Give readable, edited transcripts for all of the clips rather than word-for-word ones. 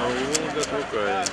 Аулга Тукай.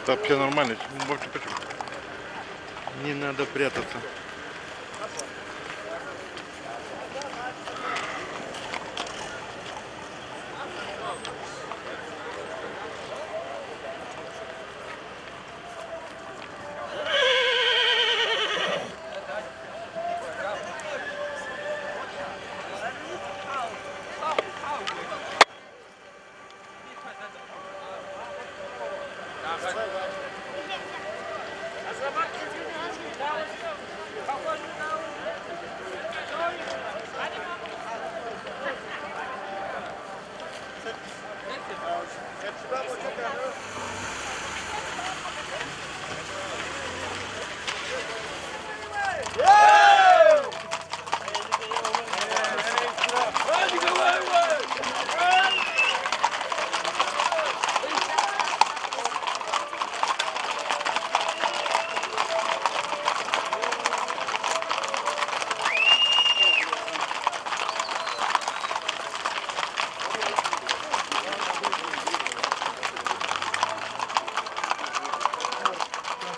Да, все нормально. Почему? Не надо прятаться.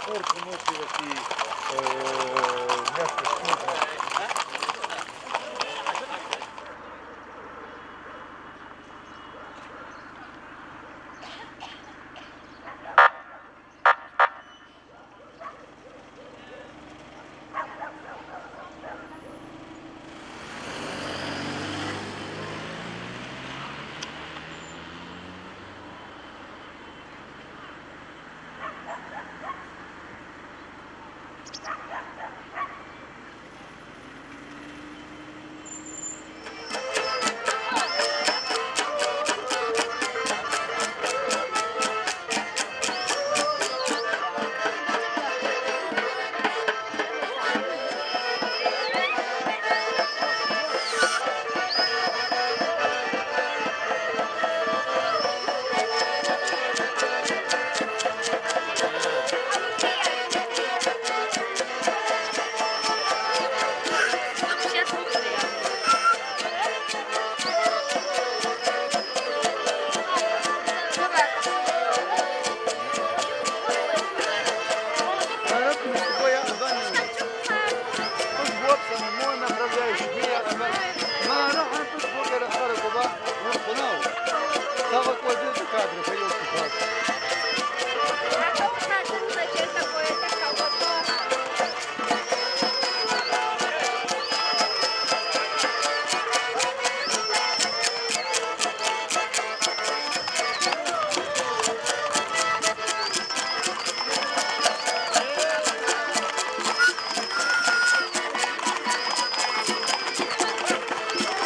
Комфорт, выносливость и мягкость нужна.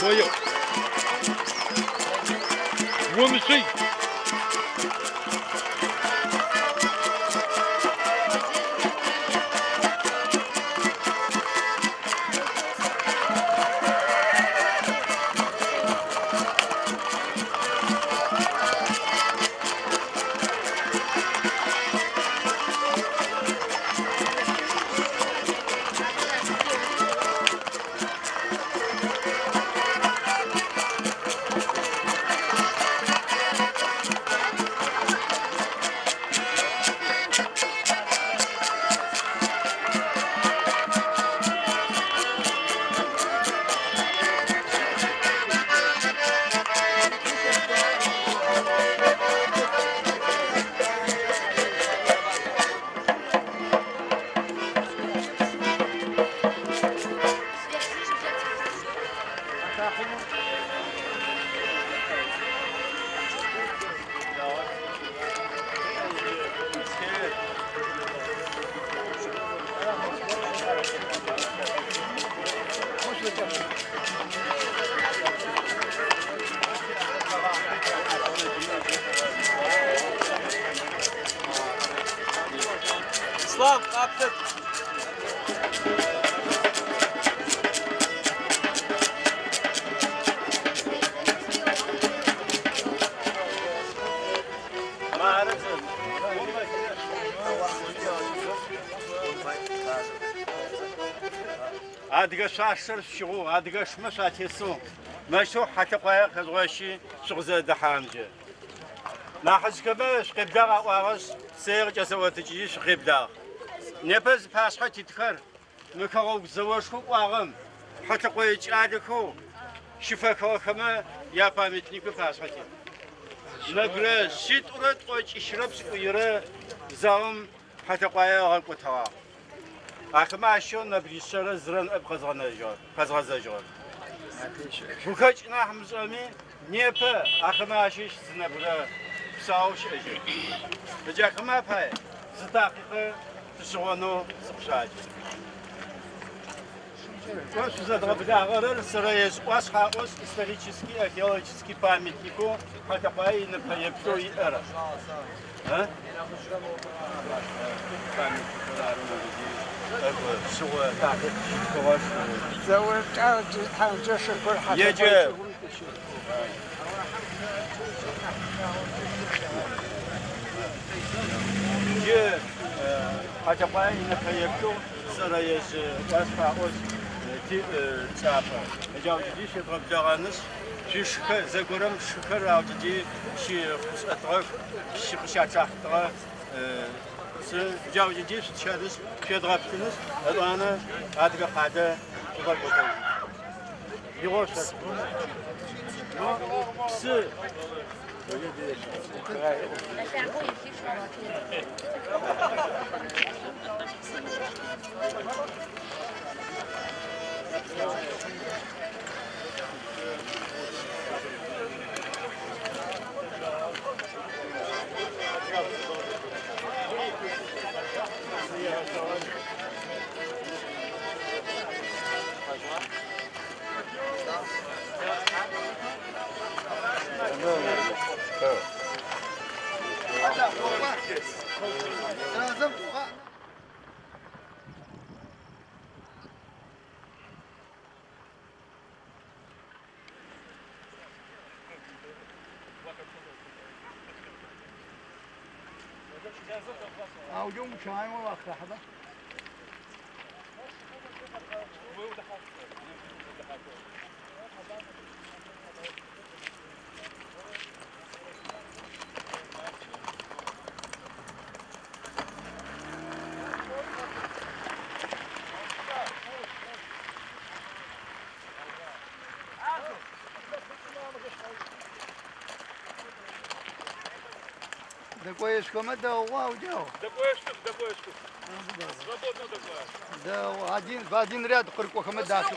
Твое. Вон и. İslam kaptır. Адыгэ шъуашэр шъущыгъэу, адыгэ шымэ шъуатесэу, мэщэу Хьалъэкъуае къэжъугъэщи шъукъызэрэдэхьагъэмкӏэ. Нахьыжъхэмэ шъукъеблагъ аӏуагъэшъ, сэри къыкӏэсэӏотыкӏыжьи шъукъеблагъ. Непэ зыпашъхьэ титхэр мы Хэгъэгу зэошхоу кӏуагъэм хьалъэкъое кӏалэхэу щыфэхыгъэхэмэ япамятник ыпашъхьэ тит. Нэбгырэ шъитӏурэ тӏокӏищрэ пшӏыкӏуирэ заом Хьалъэкъуае ыгъэкӏотэгъагъ. Ахэмэ ащыщэу нэбгыришъэрэ зырэ ныӏэп къэзгъэнэжьыгъэр, къэзгъэзэжьыгъэр. Гухэкӏ нахь мышӏэми, непэ ахэмэ ащыщ зы нэбгырэ псау щыӏэжьэп. Ыджы ахэмэ апае зы такъикъэ тышъыгъонэу сыкъышъуаджэ. Кӏо, шъузэдгъэблагъэрэр Сэрэежъ ӏуашъхь аӏошъ исторический, археологический памятникэу Хьалъэкъуае инэпэеплъэу иӏэр. Еджэ. Джы Хьалъэкъуае инэпэеплъэу Сэрэежъ ӏуашъхь аӏошъ тиӏ чӏапӏэ. Джау джыди шъуедгъэблэгъэнышъ, шъуишхэр, зэгорэм шыхэр ау джыди щыхъушӏэтыгъэх, щыкъыщачъахьытыгъэ сы джау джыди шъутщэнышъ, шъуедгъэплъынышъ, етӏанэ Адыгэ къалэ шъугъэкӏотэжьын. Игъо шъолъ. Псы. Дэкӏоешхомэ дэгъу ау дэгъу. Дэкӏоешхох, дэкӏоешхох. Свободно дэкӏояш. Дэгъу. Один, в один ряд къырыкӏохэмэ дахэ.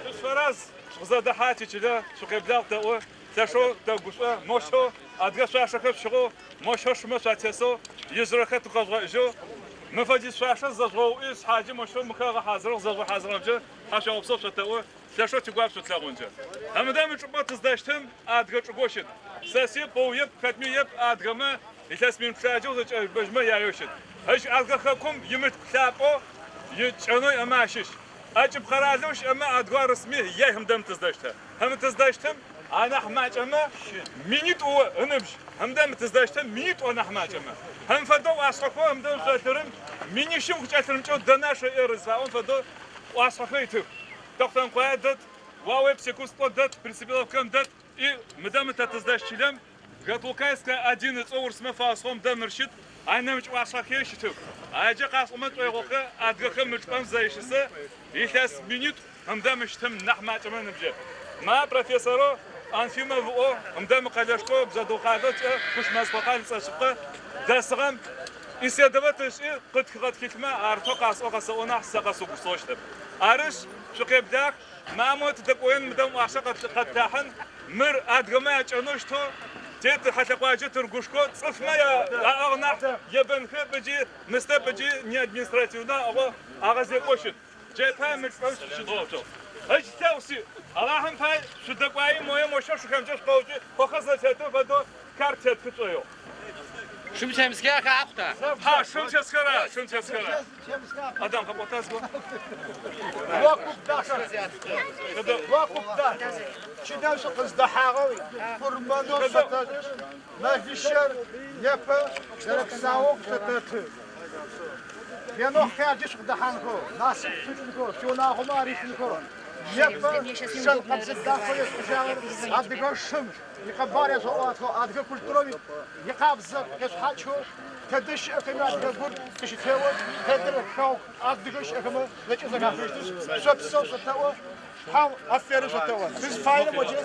Шъуфэраз, шъукъызэдэхьа тичылэ, шъукъеблагъ тэӏо, лъэшэу тэгушӏо, мощэу адыгэ шъуашэхэр шъущыгъэу, мощэу шымэ шъуатесэу, ижъырэхэр тыкъэжъугъэӏыжьэу, мы фэдиз шъуашэр зэжъугъэуӏуи, шъхьаджи мощэу мыхэр ыгъэхьазырыгъ, зэжъугъэхьазырыгъэмкӏэ тхьашъуегъэпсэу шъотэӏо, лъэшэу тигуап шъутлъэгъункӏэ. Мыдэ мы чӏыпӏэ тыздэщтым адыгэ чӏыгоу щыт. Сэ сиеп, о уиеп, хэтми иеп адыгэмэ илъэс мин пчъаджэу узэкӏэӏэбэжьмэ яеу щыт. Ыкӏи адыгэ хэкум имылъку лъапӏэу икӏэнэу иӏэмэ ащыщ. ӏэкӏыб къэралэу щыӏэмэ адыгэу арысми яй мыдэ мы тыздэщтыр. Мы тыздэщтым анахь макӏэмэ минитӏу ыныбжь. Мыдэ мы тыздэщтым минитӏу анахь макӏэмэ. Хым фэдэу ӏуашъхьэхэу мыдэ шъолъырым минищым къыкӏэлъырымкӏэу дэна шэӏэр зыфаӏом фэдэу ӏуашъхьэхэр итых. Тэхъутэмыкъуае дэт, Уауе Псекусто дэт, Присыпиловкэм дэт и мыдэ мы тэ тыздэщт чылэм Гатлукайская один ыцӏэу урысмэ фаусыгъэм дэ мыр щыт, ай нэмыкӏ ӏуашъхьэхэр щытых. Айджэ къасӏомэ тшӏоигъохэр адыгэхэм мы чӏыпӏэм зэрищысэ илъэс минитӏу мыдэ мы щытым нахь макӏэмэ ыныбжьэп. Ма профессорэу Анфимов ыӏоу мыдэ мы къэлэшхоу Бжъэдыгъу къалэу тиӏэ Кущмэзкъо къал ыцӏэ шъыпкъэ дэсыгъэм исследовать ышӏи къытхыгъэ тхылъмэ арытэу къасӏо къэсэӏо нахь сэ къэсыугупшысыгъэу щытэп. Арышъ, шъукъеблагъ. Мамэ тыдэкӏоен мыдэм ӏуашъхьэ къэттахьын, мыр адыгэмэ якӏэнэу щтэу, те тихьэлъэкъуаджэ тырыгушхоу, цӏыфмэ аӏыгъ нахь ебэнхэп ыкӏи мыстэп ыкӏи не административнэ аӏо агъэзекӏоу щыт. Джай пае мы чӏыпӏэм шъущыдгъэуцугъ. Ыкӏи лъэӏу сиӏ, Алахьым пай шъудэкӏуаи мое мощэу шыхэмкӏэ шъукъэуцуи, къохэр зэтетым фэдэу карт тетхы тшӏоигъу. Шым темысхэ хахъута? Хьа, шым тесхэра, шым тесхэра. Адам къэпӏотазго. О куп дахэ. О куп дахэ. Чылэм шъукъыздэхьагъэу къурмэнэу шъотэшӏышъ, мэлищэр непэ зэрэпсаоу шъотэты. Ренэу хъяркӏэ шъукъыдэхьанхэу, насып шъуилъынхэу, шъуиунагъомэ арилъынхэу, непэ шэн-къэбзэ дахэу ешъухьыжьагъэр адыгэ шым икъэбар ежъугъэӏуатэу, адыгэ культурэм икъабзэ къешъухьакӏэу, тэдэ щыӏэхэми адыгэгур къыщытео, тэдэрэ хэгъэгу адыгэ щыӏэхэмэ зэкӏэ зэхафыщтышъ, шъопсэу шъотэӏо, Тхьэм аферым шъотэӏо. Тызфаем оджэ.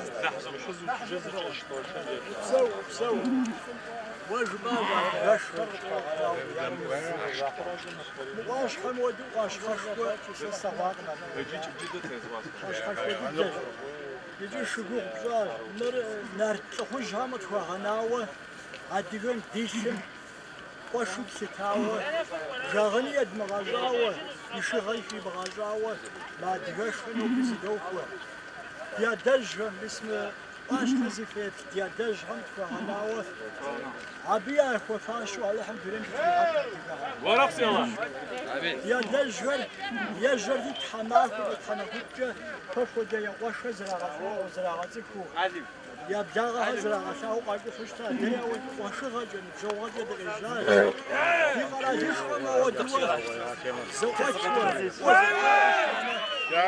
Упсэу, упсэу. Уэ жыпӏащ адыгэшхэр къытхуагъэнауэ. Мы ӏуащхьэм хуэдэу ӏуащхьэшхуэ сэ слъэгъуакъым абы. ӏуащхьэшхуэ дыдэщ. Иджы шы гугъу пщӏащ. Мыр нарт лӏыхъужьхэм къытхуагъэнауэ адыгэм ди лъым къуэшу тлъытауэ, жагъыни едмыгъэщӏауэ, ишыгъэи химыгъэщӏауэ мы адыгэшхэр ноби зыдохуэ. Ди адэжьхэм, мис мы ӏуащхьэр зи фэеплъ ди адэжьхэм тхуагъэнауэ, абы яхуэфащэу Алыхьым дунейм дытригъэт адыгэхэм. Ди адэжьхэр ежьэрти тхьэмахуэкӏэ, тхьэмахуитӏкӏэ фэ фхуэдэ я къуэшхэр зэрагъэлъагъуу, зэрагъэцӏыхуу, я благъэхэр зэрагъэлъагъуу къакӏухьу щыта. Дэри ауэдэ къуэшыгъэкӏэ, ныбжьэгъугъэкӏэ дыкъежьащ. Ди къэралышхуэм ауэдууэ зэкъуэтуэ, фӏыуэ зэрылъагъуу щытамэ,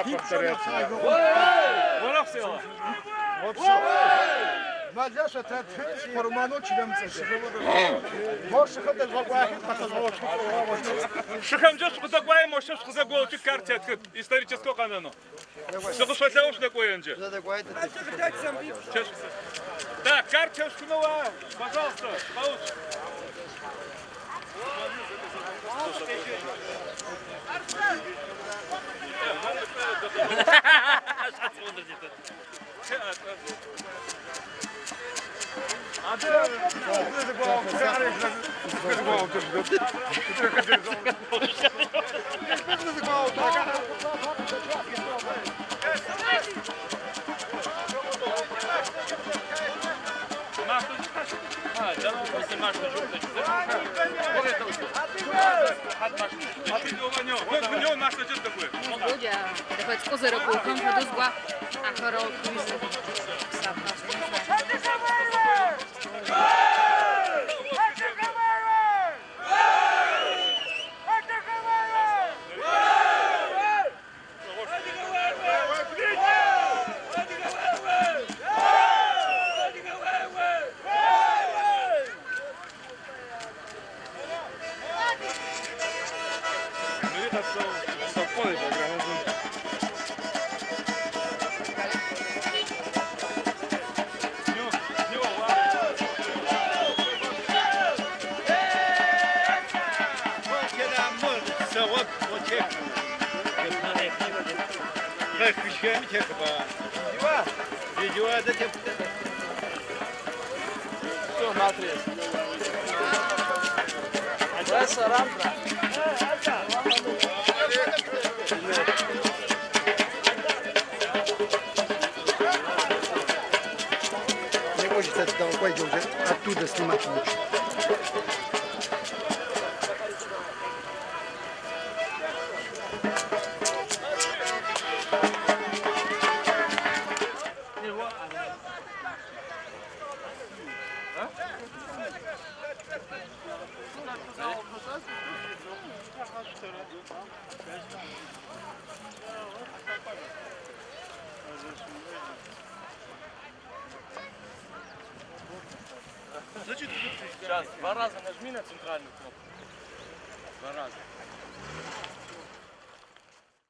ди пщӏэр нэхъ лъагэ хъунт. Мэлыр шъотэты, къурмэнэу чылэм ыцӏэкӏэ. Мо шыхэр дэжъугъэкӏуахи, къэтэжъугъэуцу. Шыхэмкӏэ шъукъыдэкӏуае, мощэ шъукъызэгоуцу карт тетхыт, историческэу къэнэнэу. Сыкъышъолъэӏу шъудэкӏоенджэ. Так, карт тешъухынэу а, пожалуйста, къэуцу. Дэхэ цӏыкӏу зэрэкӏохэм фэдэу зыгуа ахэр Попозже тогда пойдем уже оттуда снимать лучше. Сейчас, два раза нажми на центральную кнопку. Два раза.